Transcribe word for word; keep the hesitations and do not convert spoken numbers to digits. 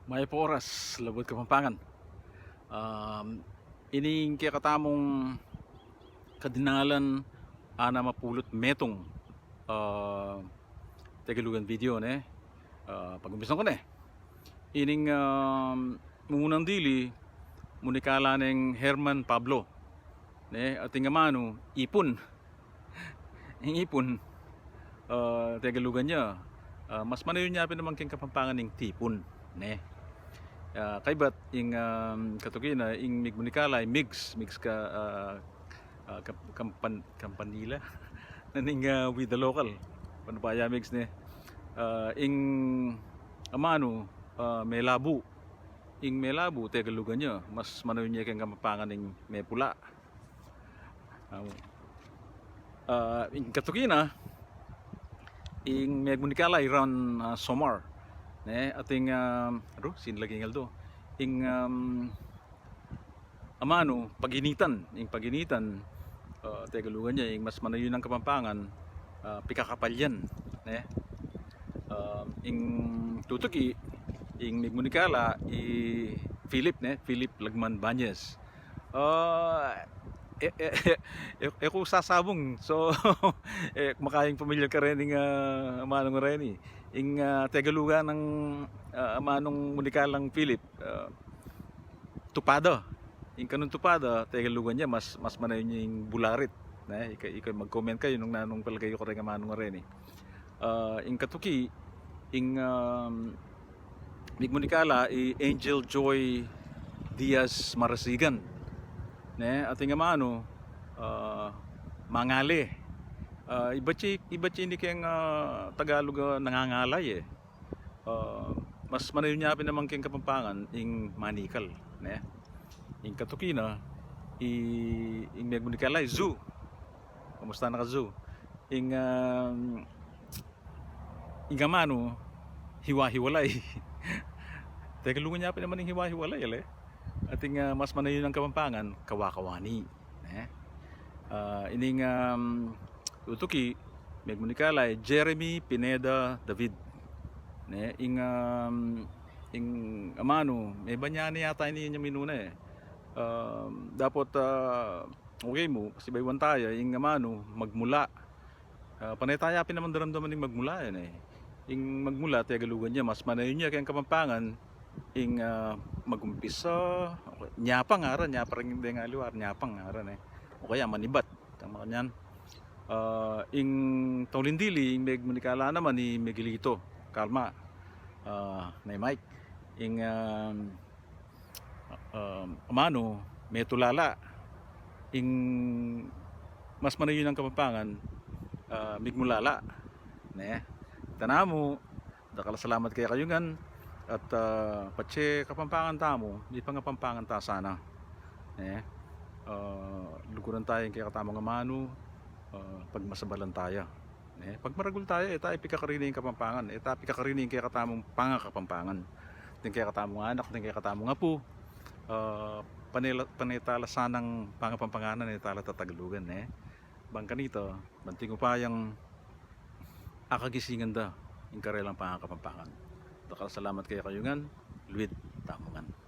Mayap a oras, labuad Kapampangan. Um, ining kekatamung kadinalan anam a pulu't metung, ah, Tegalugan video, ne? Ah, pag-umpisan ku ne. Ining, um, munang dili, munikala neng Herman Pablo, ne? Ating amanu, ipun. Ing ipun, ah, Tegalugan ya, ah, mas manayun ya pin naman keng Kapampangan ing tipun, ne? Ah, kaybat ing, um, katuki na, ing migmunikala, ing migs, migs ka, ah, ah, kam-, kampan-, kampanila. Nanu ing, ah, with the local. Panu pa ya migs, ne? Ah, ing amanu, ah, melabu. Ing melabu, Tegalugan ya, mas manayun ya keng Kapampangan ing mepula. Ah, ah, ing katuki na, ing megmunikala i Ran, ah, Somar, ne? Ating, ah, aru, sine laging aldo? Ing, um, amanu, paginitan, ing paginitan, ah, Tegalugan ya, ing mas manayun a Kapampangan, ah, pikakapalyan, ne? Um, ing tutuki, ing migmunikala i Philip, ne? Philip Lagman Bañez. Ah, e, e, e, e, e ku sasabung. So, e, makayang pamilyar ka reni, ah, amanung reni. Ing, ah, Tegalugan nang, ah, amanung munikalang Philip, ah, tupada. Ing kanung tupada, Tegalugan ya, mas, mas manayun ya ing bularit, ne? Ika, ika mag-comment kayu nung nanung palagay yu kareng amanung reni. Ah, ing katuki, ing, um, migmunikala i Angel Joy Diaz Marasigan, ne? Ating amanu, ah, mangale. Ah, ibat ya, ibat ya ini keng, ah, Tagalog, ah, nangangalay, e. Ah, mas manayun ya pin naman keng Kapampangan ing manikal, ne? Ing katuki na, i, ing megmunikala i Zu. Kumusta na ka, Zu? Ing, um, ing amanu, hiwa-hiwalay. Tegalugan ya pin naman ing hiwa-hiwalay, ale? Ating, ah, mas manayun a Kapampangan, kawa-kawani, ne? Ah, ining, um, tutuki, megmunikala i Jeremy Pineda David, ne? Ing, um, ing amanu, mebanyanan yata ini inya minuna, e. Um, dapot, ah, okay mu, pasibayuan taya, ing amanu, magmula. Ah, pane taya pin naman daramdaman ing magmula, yan, e. Ing magmula, Tegalugan ya, mas manayun ya keng Kapampangan ing, ah, magumpisa, nyapang, ara, nyapang ring deng aliwa, nyapang, ara, ne? O kaya manibat, tama kanyan. Ah, ing tauli dili, ing megmunikala naman i Miguelito Calma, ah, ne, Mike. Ing, ah, um, amanu, metulala. Ing mas manayun a Kapampangan, ah, migmulala, ne? Ita namu, dakal a salamat kekayu ngan, at, ah, patse Kapampangan tamu, mipangapampangan ta sana, ne? Ah, luguran taya ing kekatamung amanu, ah, pagmasabalan taya. Ne, pagmaragul taya, e taya pikakarini ing Kapampangan, e taya pikakarini ing kekatamung pangakapampangan, ding kekatamung anak, ding kekatamung apu, ah, pane la-, pane ta la sanang pangapampanganan, e ta la tatagalugan, ne? Bang kanita, bang king upayang akagisingan da ing karelang pangakapampangan. Dakal a salamat kekayu ngan, luid tamu ngan.